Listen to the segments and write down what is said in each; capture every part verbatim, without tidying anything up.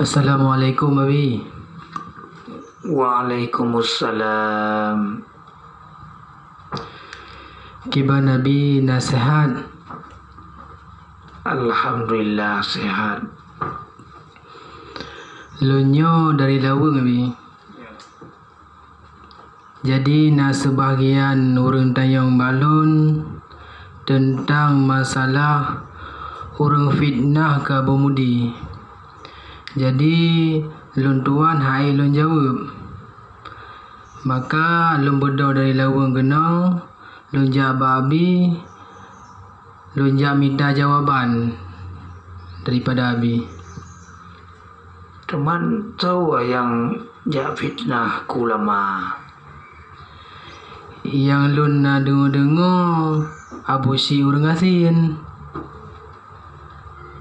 Assalamualaikum, Abi. Waalaikumsalam. Kiban Abi na sehat? Alhamdulillah, sehat. Lôn nyoe dari Laweueng, Abi. Jadi, na seubahgian ureuëng tanyong bak lôn teuntang masalah ureuëng fitnah keu Abu Mudi. Jadi, lôn tuan han ék lôn jaweueb. Maka, lôn beudôh dari Laweueng keunoe, lôn jak bak Abi, lôn jak mita jawaban daripada Abi. Teuma soe nyang jak fitnah keu ulama? Nyang lôn na deungoe-deungoe, Abu Syik ureuëng gasien.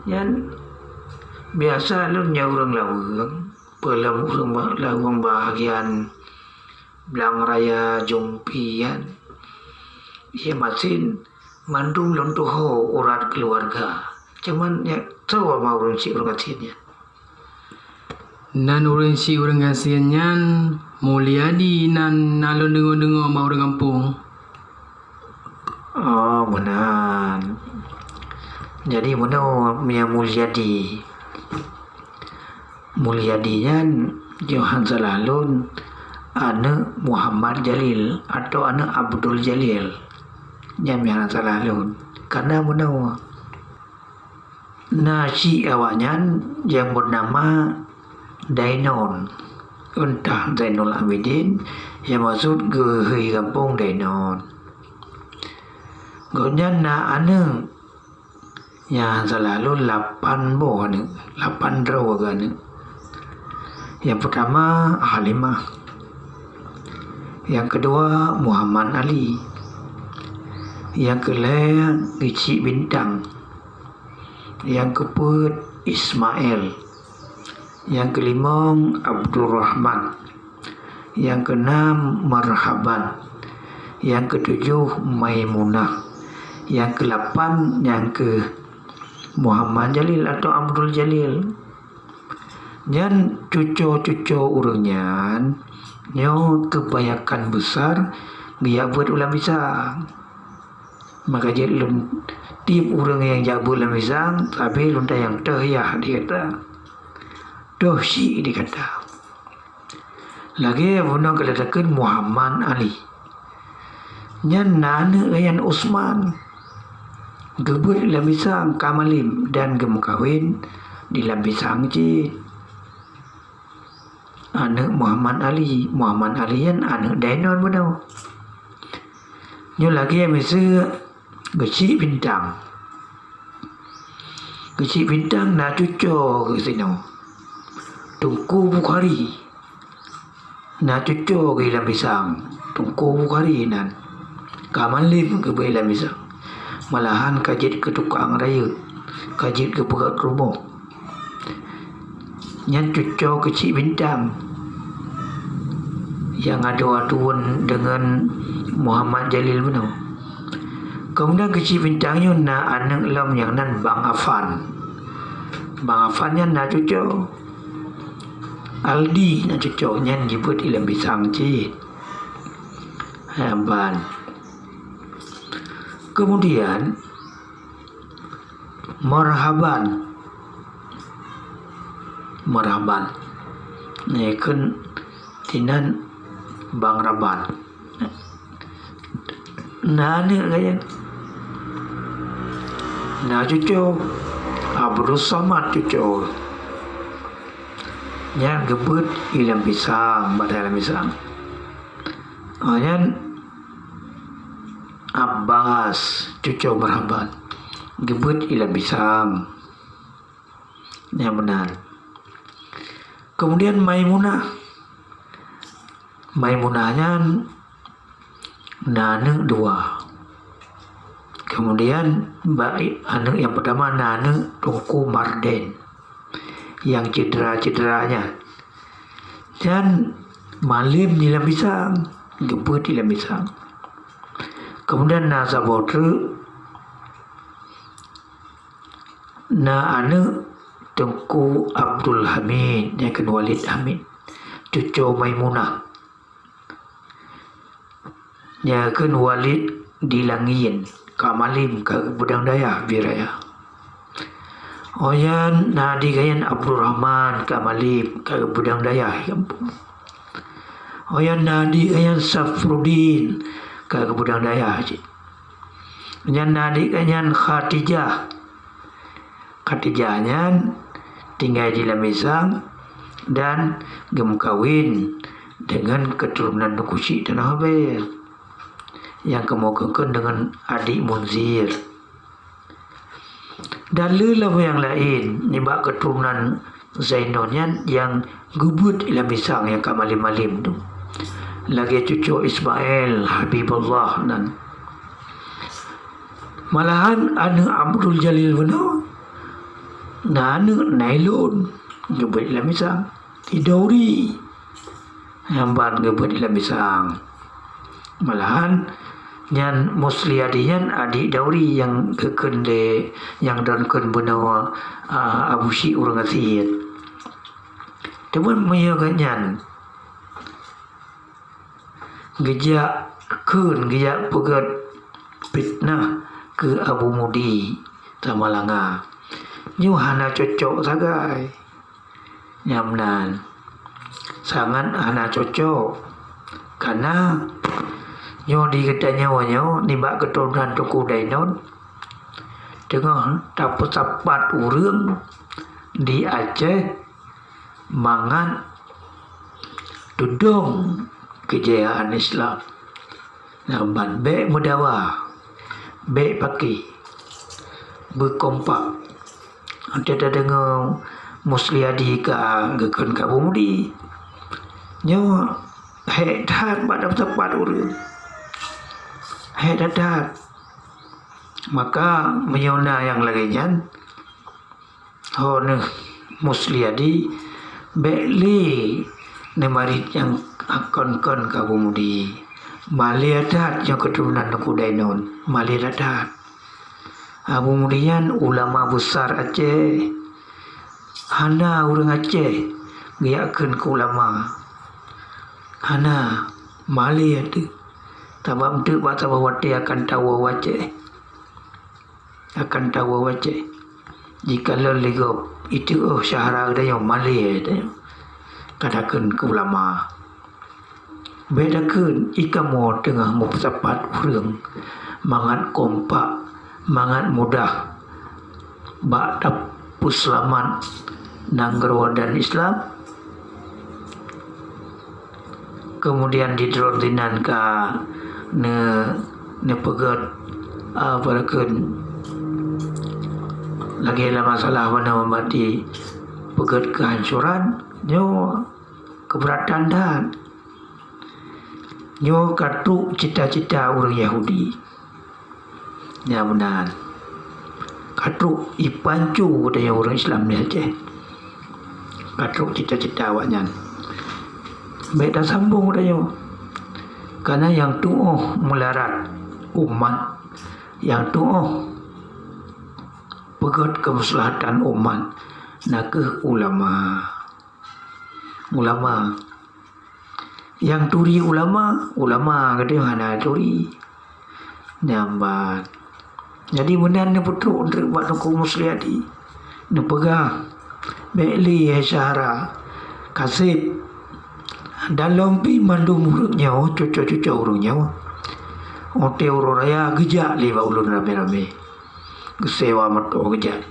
Nyan biasa lôn nyang ureuëng Laweueng, peulom ureuëng ba-, Laweueng bahagian Blang Raya, Jumpi nyan. Iya masin mandum lôn tuho urat keuluwarga. Cuman nyan soe ma ureuëng Syik ureuëng gasien nyan? Nan ureuëng Syik ureuëng gasien nyan Mulyadi nan na lôn deungoe-deungoe bak ureuëng gampông. Oh, meunan. Jadi, meunoe Mia Mulyadi. Mulyadi nyan, jiôh han salah lôn, aneuëk Muhammad Jalil atau aneuëk Abdul Jalil. Nyan meunan salah lôn. Karena meunoe, na syik awaknyan nyang beunama Dainon, entah Zainul Abidin, nyang maksud geuhôi gampông Dainon. Gobnyan na aneuëk, nyang salah lôn lapan boh aneuëk, lapan droe aneuëk. Nyang peutama Halimah, nyang keudua Muhammad Ali, nyang keulhée Geuchik Bintang, nyang keupeuet Ismail, nyang keulimong Abdurrahman, nyang keunam Marhaban, nyang keutujoh Maimunah, nyang keulapan nyang keuh Muhammad Jalil atau Abdul Jalil. Nyan cuco-cuco ureuëng nyan nyoe keubanyakan besar geujak beuet u lam pisang. Maka jeuet lôn tieb ureuëng nyang jak beuet lam pisang, tapi lôn tanyong toh yah di gata. Toh syik di gata. Lagée bunoe gata takheun Muhammad Ali. Nyan na aneuëk geuh nyan Usman. Geubeuet lam pisang ka malem dan geumeukawen di lam pisang cit. Aneuëk Muhammad Ali. Muhammad Ali nyan aneuëk Dainon bunoe. Nyoe lagée miseue Geuchik Bintang. Geuchik Bintang na cuco geuh sinoe, Teungku Bukhari. Na cuco geuh lam pisang, Teungku Bukhari nan. Ka malem geubeuet lam pisang. Malahan ka jeuet keu tukang rayeuk, ka jeuet keu peugét rumoh. Nyan cuco Geuchik Bintang nyang adu-aduan deungon Muhammad Jalil bunoe. Keumudian Geuchik Bintang nyoe na aneuëk lom nyang nan Bang Afan. Bang Afan nyan na cuco. Aldi na cuco, nyan geubeuet i lam pisang cit. Ha, ban. Keumudian, Marhaban. Marhaban. Nyan kheun sinan Bang Raban. Na aneuëk gaya. Na cuco. Abdul Samad cuco. Nyan geubeuet i lam pisang, bak lam pisang. Ah, nyan Abbas, cuco Marhaban. Geubeuet i lam pisang. Nyan meunan. Keumudian Maimunah. Maimunah nyan na aneuëk dua. Keumudian bak aneuëk nyang peutama na aneuëk Teungku Marden. Nyang syedara-syedara nyan. Nyan malem di lam pisang, geubeuet di lam pisang. Keumudian na saboh treuk, na aneuëk Teungku Abdul Hamid, nyan kheun Walid Hamid, cuco Maimunah. Nyan kheun Walid di Langien, ka malem, ka geupeudong dayah Biraya. Oh nyan na adik geuh nyan Abdurrahman, ka malem, ka geupeudong dayah Gampông. Oh nyan na adik geuh nyan Safrudin, ka geupeudong dayah cit. Nyan na adik geuh nyan Khadijah. Khadijah nyan tinggai di Lamisang dan geumeukawen deungon keuturonan Teungku Chik Tanoh Abel, nyang kamoe kheun deungon adik Munzir. Dan le lam nyang laén nibak keuturonan Zainun nyan nyang geubeuet i Lamisang nyang ka malem-malem tu, lagée cuco Ismail Habibullah nan. Malahan aneuëk Abdul Jalil bunoe na aneuëk Nailun geubeuet i Lamisang, i Dauri nyang ban geubeuet i Lamisang. Malahan nyan Musliadi nyan adik Dauri nyang geukheun lé, nyang droen kheun bunoe, a, Abu Syik ureuëng gasien. Teuma meunyoe geuh nyan geujak kheun, geujak peugét fitnah keu Abu Mudi Samalanga, nyoe hana cocok sagai. Nyang meunan, sangat hana cocok. Kana nyoe di geutanyoe nyoe nibak keuturonan Teungku Dainun teungoh tapeusapat ureuëng di Aceh mangat tudong keujayaan Islam. Nyang ban bék meudawa, bék paké, beukompak. Watée tadeungoe Musliadi ka geukheun keu Abu Mudi, nyoe hék that bak sapat ureuëng. Hék that-that. Maka meunyoe na nyang lagée nyan, ho neuh Musliadi, bék lé neumarit nyang kon-kon keu Abu Mudi. Malée that nyoe keuturonan Teungku Dainun, malée that-that. Abu Mudi nyan ulama besar Aceh. Hana ureuëng Aceh geujak kheun keu ulama. Hana, malée teuh. Sabab teuk bak saboh watée akan tawoe u Aceh. Akan tawoe u Aceh. Jikalon lé gob, itu oh syahara geutanyoe malée tanyoe. Ka takheun keu ulama. Bék takheun, i kamoe teungoh meupeusapat ureuëng mangat kompak, mangat mudah bak tapeuseulamat nanggroe dan Islam. Keumudian di droen sinan ka ne-, neupeugét, a, peue kheun, lagée lam masalah wana mati peugét keuhancoran, nyoe keubeuratan that. Nyoe ka trok cita-cita ureuëng Yahudi. Nyang meunan. Ka trok ipancu geutanyoe ureuëng Islam di Aceh. Ka trok cita-cita awaknyan. Bék tasambong geutanyoe. Kana nyang tuoh meularat umat, nyang tuoh peugét keumeuslahatan umat, na kheueh ulama. Ulama. Nyang turi ulama, ulama geutanyoe hana turi. Nyan ban. Jadi meunan neupeutrok treuk bak Teungku Musliadi. Neupeugah, bék lé hai syahara, kaseb. Dan lom pih mandum ureuëng nyoe, cuco-cuco ureuëng nyoe. Watée uroe raya geujak lé bak ulôn ramé-ramé. Geusewa moto geujak.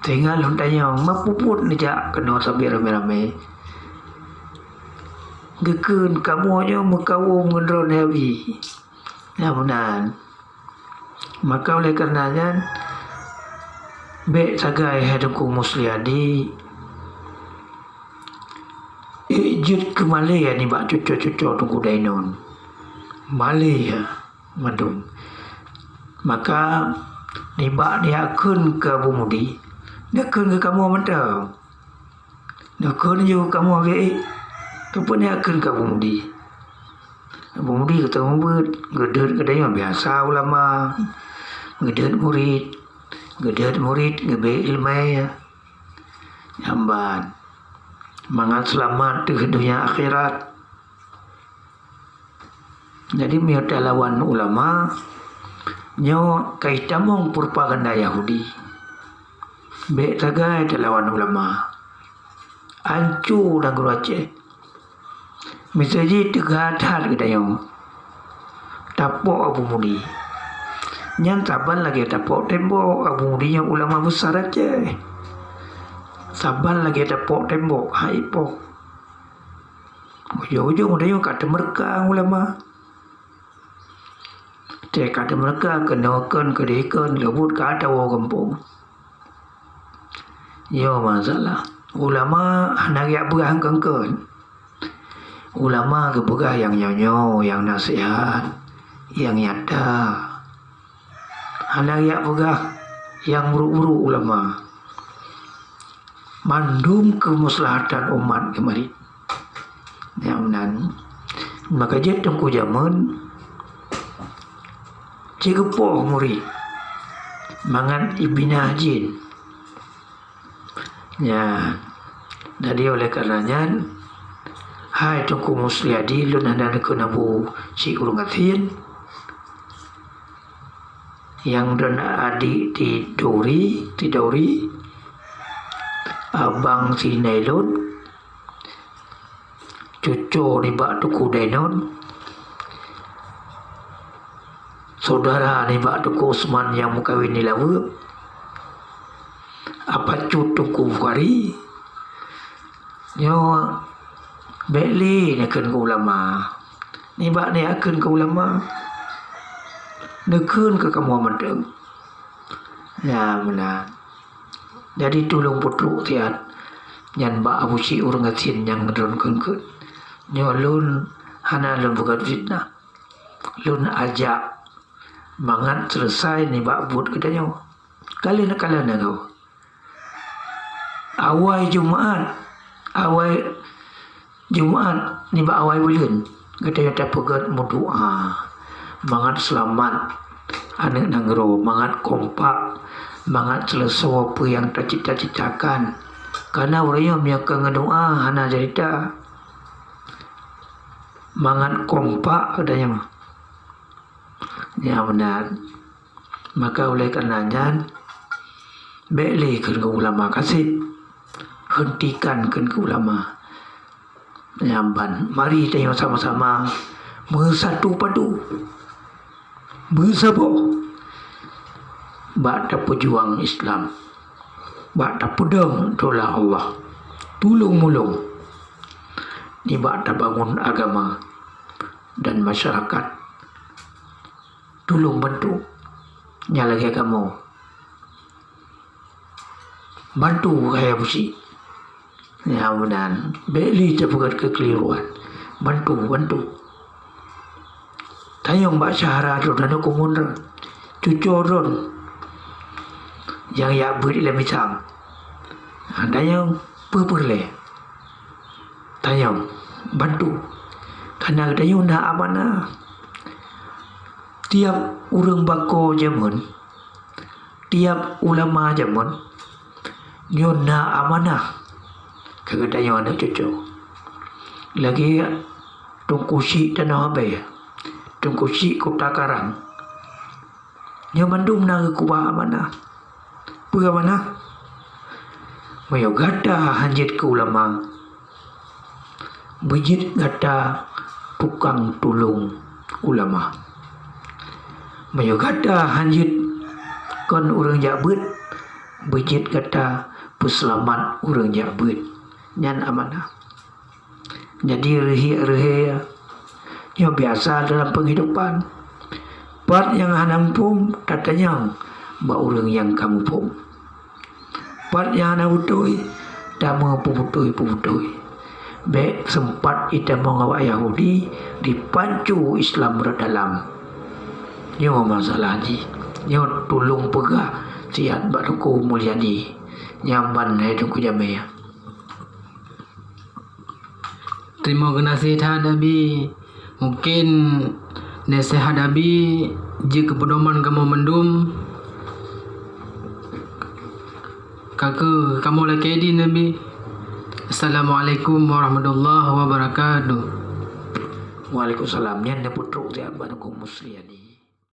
Sehingga lôn tanyong, "Ma peubuet neujak keunoe sabe ramé-ramé?" Geukheun, "Kamoe nyoe meukawöm ngon droeneuh Abi." Nyan meunan. Maka oleh kareuna nyan, bék sagai hai Teungku Musliadi, ék jeuet keu malée nibak cuco-cuco Teungku Dainun. Malée mandum. Maka nibak neuyakheun keu Abu Mudi, neukheun keu kamoe mantong. Neukheun ju kamoe, "Wéh, keupeue neuyakheun keu Abu Mudi?" Abu Mudi geuteumeubeuet, geudeuet geutanyoe biasa ulama, geudeuet murit, geudeuet murit geubri iéleumé. Nyan ban. Mangat seulamat teuh donya akhirat. Jadi, meunyoe talawan ulama, nyoe ka itamong propaganda Yahudi. Bék sagai talawan ulama. Anco nanggroe Aceh. Miseu jih teuga that geutanyoe tapok Abu Mudi. Nyan saban lagée tapok tembok. Abu Mudi nyan ulama besar Aceh. Saban lagée tapok tembok, hai pok. Ujong-ujong geutanyoe ka teumeureuka ulama. Teuka teumeureuka keunoe kon keudeh kon, leubuet ka tawoe gampông. Nyoe masalah. Ulama hana geujak peugah keun-keun. Ulama geupeugah nyang nyoe-nyoe, nyang naseuhat, nyang nyata. Hana geujak peugah nyang brok-brok ulama. Mandum keumaslahatan umat geumarit. Nyang meunan, maka jeuet teungku jameun, cit geupoh murit mangat ibinah jén. Ya, jadi oleh karena nyan, hai Teungku Musliadi, lôn hana neukeuneuk bu si ureuëng gasien. Nyang droen adik Tidori, Tidori, abang si Nailon, cuco nibak Teungku Dainon, saudara nibak Teungku Usman nyang meukawen di Laweue, apa cut Teungku Bukhari, nyoe bék lé neukheun keu ulama. Nibak neukheun keu ulama, neukheun keu kamoe mantong. Ya, meunan. Jadi tulông peutrok siat nyan bak Abu Syik ureuëng gasien nyang droen keun-keun. Nyoe lôn hana lôn peugah fitnah. Lôn ajak mangat seuleusoe nibak buet geutanyoe. Ka lheueh na, ka lheueh na goe. Awai Jumaat, awai Jumaat nibak awai buleuen, geutanyoe tapeugét meudoá mangat seulamat aneuëk nanggroe, mangat kompak, mangat seuleusoe peue nyang tacita-citakan. Kareuna ureuëng nyoe meunyoe ka meudoá hana ceurita, mangat kompak geutanyoe. Nyang meunan. Maka oleh karena nyan, bék lé kheun keu ulama kaseb. Hentikan kheun keu ulama. Nyan ban, mari tanyoe sama-sama meusatu padu, meusaboh bak tapeujuang Islam, bak tapeudong dola Allah, tulông-meulông nibak tabangun agama dan masyarakat. Tulông bantu. Nyang lagée kamoe. Bantu kaya busi. Ya, meunan. Bék lé tapeugét keukeliruan. Bantu, bantu. Tanyong bak syedara droe, tanyong kumun droe. Cuco droe. Nyang jak beuet ilée misang. Ha, tanyong peue-peue lé. Tanyong, bantu. Kareuna geutanyoe na amanah. Tiap ureuëng bako jameun, tiap ulama jameun, nyoe na amanah keu geutanyoe aneuëk cuco. Lagée Teungku Syik Tanoh Abée, Teungku Syik Kuta Karang, nyoe mandum na geukeubah amanah. Peue amanah? Meunyoe gata hán jeuet keu ulama, beujeuet gata tukang tulông ulama. Meunyoe gata hán jeuet kon ureuëng jak beuet, beujeuet gata peuseulamat ureuëng jak beuet. Nyan amanah. Jadi, reuhée-reuhée nyoe biasa dalam penghidupan. Pat nyang hana muphom, tatanyong bak ureuëng nyang ka muphom. Pat nyang hana beutôi, tameupeubeutôi-peubeutôi. Bék seumpat itamong awak Yahudi dipancu Islam rot dalam. Nyoe masalah jih. Nyoe tulông peugah siat bak Teungku Mulyadi. Nyan ban hai Teungku Jamé. Teurimong geunaséh that, Abi. Mungkin naseuhat Abi jeuet keu peudoman kamoe mandum. Ka keuh kamoe lakée di Nabi. Assalamualaikum warahmatullahi wabarakatuh. Waalaikumsalam. Nyan na putroe siapa nunggu musliani.